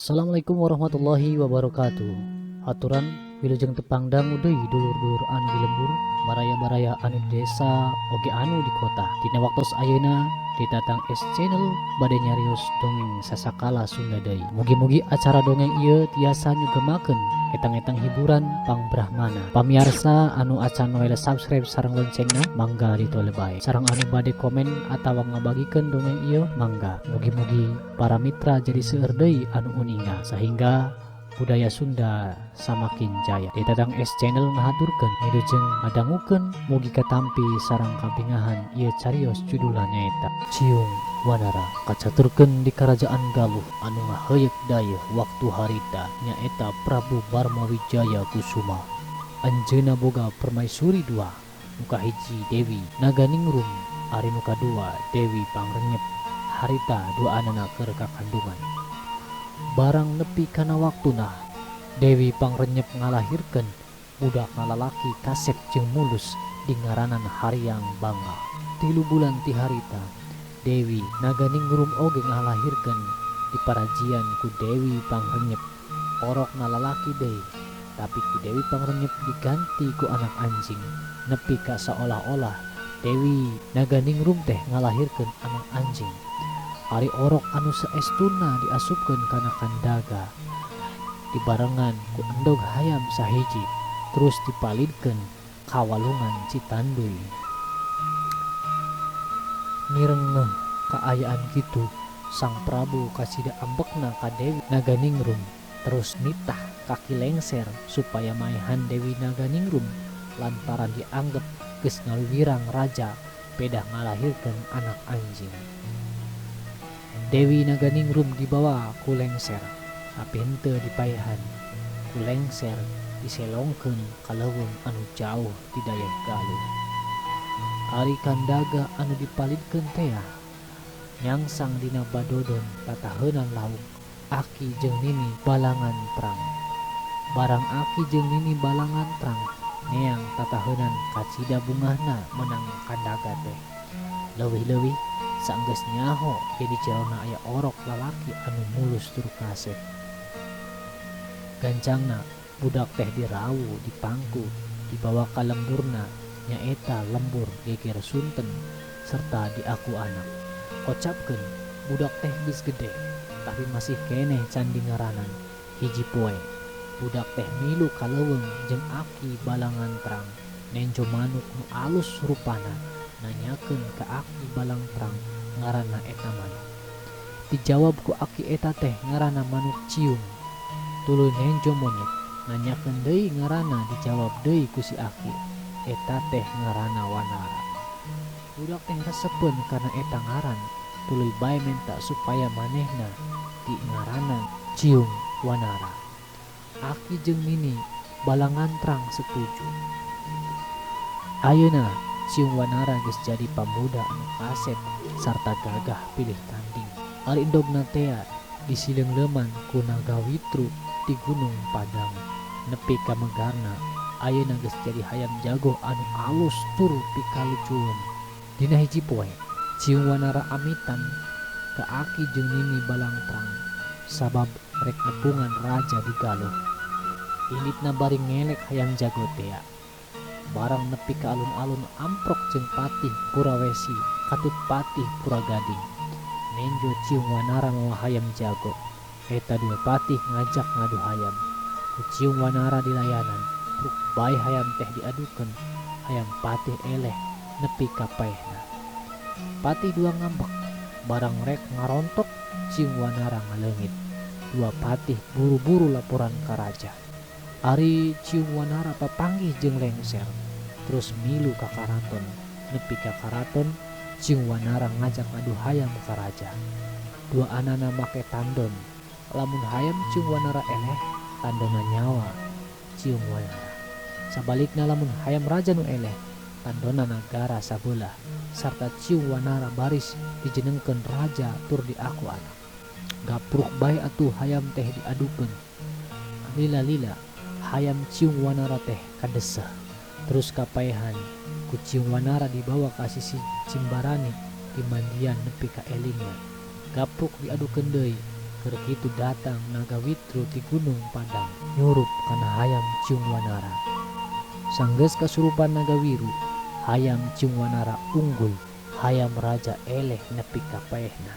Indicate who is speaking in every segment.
Speaker 1: Assalamualaikum warahmatullahi wabarakatuh. Aturan wilujeng tepang dangu deui dulur-dulur anu di lembur, baraya-baraya anu di desa oge anu di kota. Dina waktos ayeuna di Tatang S Channel bade nyarios dongeng sasakala Sunda deui. Mugi-mugi acara dongeng ieu tiasa nyugemakeun etang-etang hiburan pangbrahmana. Pamiarsa anu acan noel subscribe sareng loncengna, mangga ditole bae. Sareng anu bade komen atawa ngabagikeun dongeng ieu, mangga. Mugi-mugi para mitra jadi seueur deui anu uninga sehingga budaya Sunda samakin jaya. Di Tatang S Channel ngahaturkeun wilujeng ngadangukeun, mugi katampi sareng kabingahan. Ieu carios, judulna nyaeta Ciung Wanara. Kacaturkeun di Kerajaan Galuh anu ngaheuyeuk dayeuh waktu harita nyaeta Prabu Barmawijaya Kusuma. Anjeunna boga permaisuri dua, nu kahiji Dewi Naganingrum, ari nu kadua Dewi Pangrenyep. Harita duanana keur kakandungan. Barang nepi kana waktuna, Dewi Pangrenyep ngalahirkeun budak lalaki kasep jeung mulus dingaranan Hariang Bangga. 3 bulan ti harita, Dewi Naganingrum oge ngalahirkeun, diparajian ku Dewi Pangrenyep orokna lalaki deui, tapi ku Dewi Pangrenyep diganti ku anak anjing, nepi ka saolah-olah Dewi Naganingrum teh ngalahirkeun anak anjing. Ari orok anu saestuna diasupkeun kana kandaga, dibarengan ku endog hayam sahiji, terus dipalidkeun ka walungan Citanduy. Mirengngeh kaayaan kitu, Sang Prabu kacida ambekna ka Dewi Naganingrum, terus nitah ka Ki Lengser supaya maehan Dewi Naganingrum lantaran dianggep geus ngawiwirang raja pedah ngalahirkeun anak anjing. Dewi Naganingrum dibawa ku Lengser, tapi henteu dipaehan. Ku Lengser diselongkeun ka leuweung anu jauh ti dayeuh Galuh. Ari kandaga anu dipalidkeun tea nyangsang dina badodon tataheunan lauk aki jeung nini Balangantrang. Barang aki jeung nini Balangantrang neang tataheunan, kacida bungahna meunang kandaga teh, leuwih-leuwih saenggeus nyaho yen di jerona aya orok lalaki anu mulus tur kasep. Gancangna budak teh dirawu, dipangku, dibawa ka lemburna, nyaeta Lembur Geger Sunten, serta diaku anak. Kocapkeun budak teh geus gede, tapi masih keneh can dingaranan. Hiji poe budak teh milu ka leuweung jeung Aki Balangantrang, nenjo manuk nu alus rupana, nanyakeun ka Aki Balangtrang ngaranna eta manuk. Dijawab ku aki eta teh ngaranna manuk ciung. Tuluy nenjo monyet, nanyakeun deui ngaranna, dijawab deui ku si aki eta teh ngaranna Wanara. Budak teh resepeun kana eta ngaran, tuluy bae menta supaya manehna dingaranan Ciung Wanara. Aki jeung nini Balangantrang setuju. Ayeuna Ciung Wanara geus jadi pamuda anu kasep sarta gagah pilih tanding. Ari endogna tea disileungleuman ku Nagawitru di Gunung Padang. Nepi ka megarna ayeuna geus jadi hayam jago anu alus tur pikalucueun. Dina hiji poe Ciung Wanara amitan ka aki jeung nini Balangtrang sabab rek nepungan raja di Galuh. Inditna bari ngelek hayam jago tea. Barang nepi ka alun-alun, amprok jeung Patih Purawesi katut Patih Puragading. Nenjo Ciung Wanara mawa hayam jago. Eta dua patih ngajak ngadu hayam. Ku Ciung Wanara dilayanan. Ruk bae hayam teh diadukeun, hayam patih eleh nepi ka paehna. Patih dua ngambek. Barang rek ngarontok, Ciung Wanara ngaleungit. Dua patih buru-buru laporan ka raja. Ari Ciung Wanara papanggih jeung Lengser, terus milu ka karaton. Nepi ka karaton, Ciung Wanara ngajak ngadu hayam ka raja. Duanana make tandon. Lamun hayam Ciung Wanara eleh, tandona nyawa Ciung Wanara. Sabalikna, lamun hayam raja nu eleh, tandona nagara sabelah sarta Ciung Wanara baris dijenengkeun raja tur diaku anak. Gapruk bae atuh hayam teh diadukeun. Lila-lila hayam Ciung Wanara teh kadeseh, terus kapaehan. Ku Ciung Wanara dibawa ka sisi Cimbarani, dimandian nepi ka elingna. Gapruk diadukeun deui. Keur kitu datang Naga Witru ti Gunung Padang nyurup kana hayam Ciung Wanara. Sanggeus kasurupan Naga Wiru, hayam Ciung Wanara unggul, hayam raja eleh nepi ka paehna.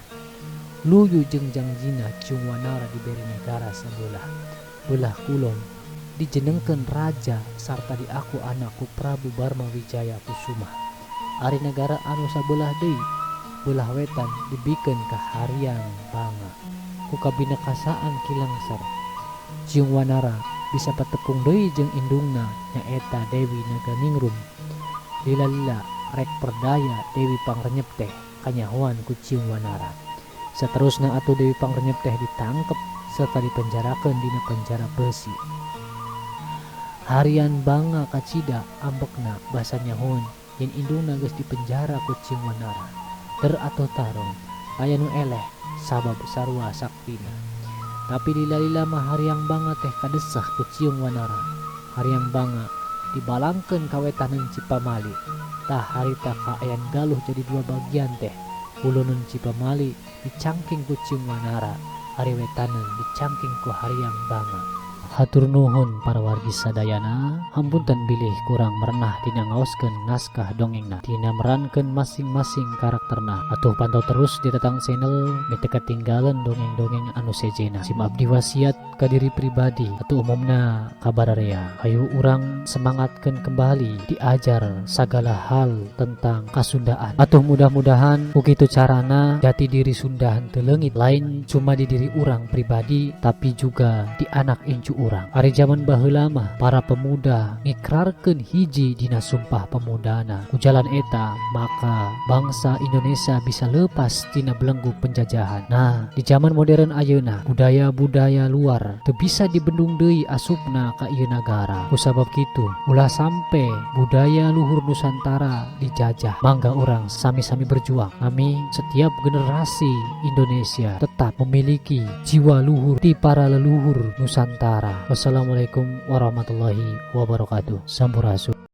Speaker 1: Luyu jeung jangjina Ciung Wanara dibere nagara sabelah, beulah kulon, dijenengkeun raja sarta diaku anak ku Prabu Barmawijaya Kusumah. Ari nagara anu sabelah deui, beulah wetan dibikeun ka Hariang Banga. Ku kabinakasaan Ki Lengser, Ciung Wanara bisa patepung deui jeung indungna nyaeta Dewi Naganingrum. Lila-lila rek perdaya Dewi Pangrenyep teh kanyahoan ku Ciung Wanara. Saterusna atuh Dewi Pangrenyep teh ditangkep serta dipenjarakeun dina penjara besi. Harian Banga kacida ambekna basa nyahoan yen indungna geus dipenjara ku Ciung Wanara. Der atuh tarong aya nu eleh sabab sarua saktina. Tapi lila-lila mah Hariang Banga teh kadesah ku Ciung Wanara. Hariang Banga dibalangkeun ka wetaneun Cipamali. Tah harita kaayaan Galuh jadi dua bagian teh. Uloneun Cipamali dicangking ku Ciung Wanara, ari wetaneun dicangking ku Hariang Banga. Hatur nuhun para wargi sadayana, hapunten bilih kurang merenah dina ngaoskeun naskah dongengna, dina merankeun masing-masing karakterna. Atuh pantau terus di Tatang Channel meh teu katinggalan dongeng-dongeng anu sejena. Sim abdi wasiat ka diri pribadi atau umumna ka bararea. Hayu urang semangatkeun kembali diajar sagala hal tentang kasundaan. Atuh mudah-mudahan ku kitu carana jati diri Sunda henteu leungit, lain cuma di diri urang pribadi tapi juga di anak incu urang. Ari zaman baheula mah para pemuda ngikrarkeun hiji dina sumpah pemudana. Ku jalan eta maka bangsa Indonesia bisa lepas tina belenggu penjajahan. Nah, di zaman modern ayeuna budaya-budaya luar teu bisa dibendung deui asupna ka ieu nagara. Kusabab kitu ulah sampe budaya luhur Nusantara dijajah. Mangga urang sami-sami berjuang. Kami setiap generasi Indonesia tetap memiliki jiwa luhur di para leluhur Nusantara. Wassalamualaikum warahmatullahi wabarakatuh. Sampurasun.